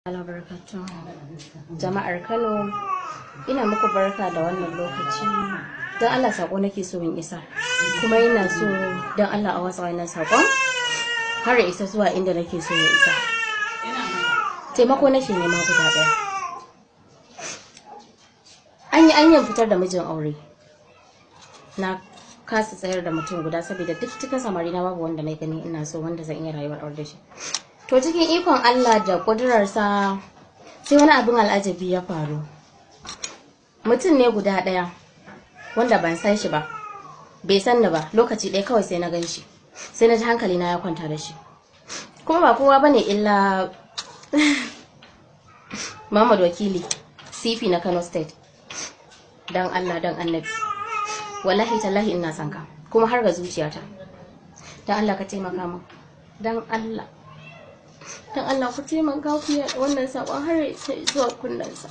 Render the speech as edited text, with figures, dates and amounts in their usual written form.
Barakatuh. Jama'ar Kano, ina muku barka da wannan lokaci. Don Allah sako nake so in isa. Kuma ina so don Allah a watsa wannan sakon har ya isa zuwa inda nake so ya isa. Taimako nake nema guda ɗaya. An yi anyan fitar da mijin aure. Na kasa tsayar da mutum guda saboda duk cikin samari na babu wanda na gani ina so wanda zan iya rayuwar aure da shi. To cikin ikon Allah da ƙudurarsa sai wani abin al'ajabi ya faru. Mutum ne guda ɗaya wanda ban san shi ba, bai san ni ba, lokaci ɗaya kawai sai na gan shi. Sai na ji hankali na ya kwanta da shi. Kuma ba kowa bane illa Muhammad Wakili, CP na Kano State. Dan Allah dan Annabi. Wallahi tallahi ina son ka, kuma har ga zuciyata. Dan Allah ka taimaka min. Dan Allah. Dan Allah ku taimaka ku yaɗa wannan saƙon har ya isa zuwa kunnensa.